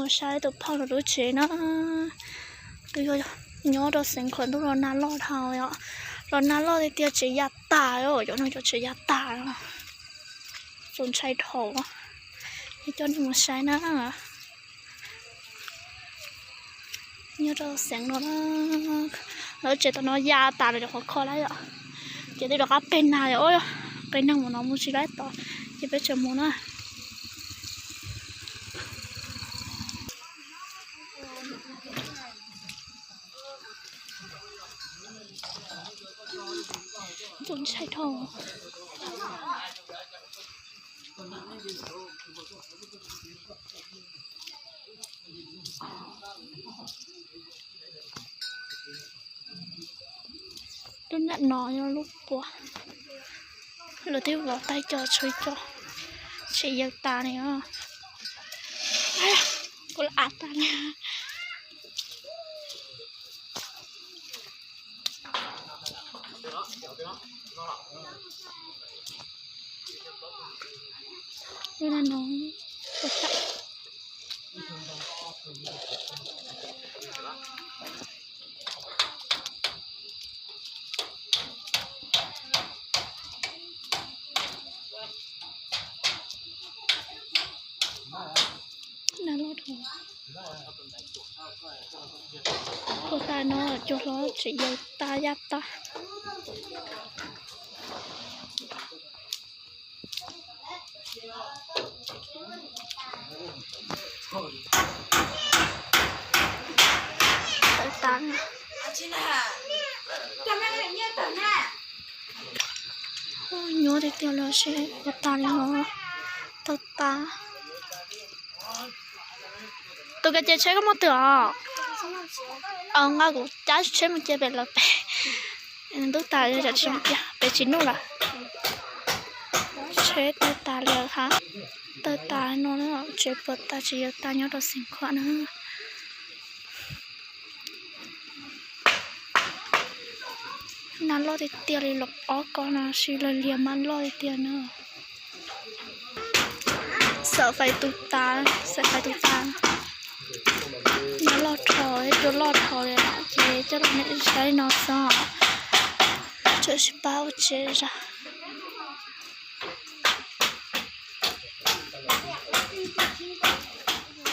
Mus saib tus phauj lawv lub tsev na. Twb yog nyob rau Xeev Khuam ntuj los nag loj dhau os. Los nag loj tiag tiag, tsev ya tas os, cov no cov tsev ya tas os. Txaus ntshai dhau. Coj nej mus saib na. Nyob rau Xeev no na, lawv tsev tom no ya tas lawm cov qhov kho lawm yom. Ces twb rov qab peb nag os, peb nag mus no mus tsis laib tod, ces peb tseem mus na. Txaus ntshai dhau. Lub nram no yog lub puas, lawv twb vov tag cov tshuav cov tsev yaws tas li os. Kuv lam av tas li. Lub nram no, nag loj dhau. Puas tas no cua hlob tsev yaws tas yaj tas. Tawv tas. Nyuaj tiag tiag li seb puas tas li no. Tawv tas. Tus ka ce tsheb koj muaj twg os? Nqa kuv cab tsheb mus cia pem lawv pem. Ntub tas, pem tsis nuj lawm. Tsheb tawg tas li hab. Tawg tas no, tsev puas tas tsev yaws tas nyob rau Xeev Khuam na. Nag loj tiag tiag li, los ob ko no sis lawg liag mas loj tiag tiag na. Xav fais tus tas, xav fais tus tas. Nag loj dhau, cua loj dhau li ces coj los saib no xwb, tseem tsis pab ua tsev zog.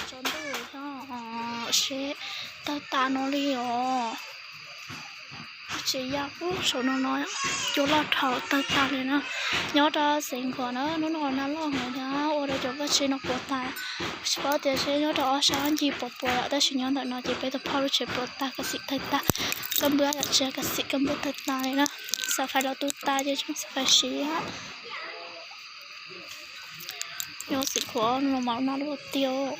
Tsaus ntuj seb tawg tas no li os. Tsev ya puag saum no no, cua loj dhau tawg tas li na. Nyob rau Xeev Khuam na, hnub no nag loj heev thiab ua rau cov vaj tsev no puas tas. Tsis paub tias seb nyob rau ob sab ncig puas puas yom, tab sis nyob ntawm no ces peb tus phauj lub tsev puas tas, kab xim tawg tas. Kab npua yom, tsev kab xim kab npua tawg tas li na. Xav fais los tu tas ces tseem xav fais siv. Nyob Xeev Khuam no mas nag loj tiag.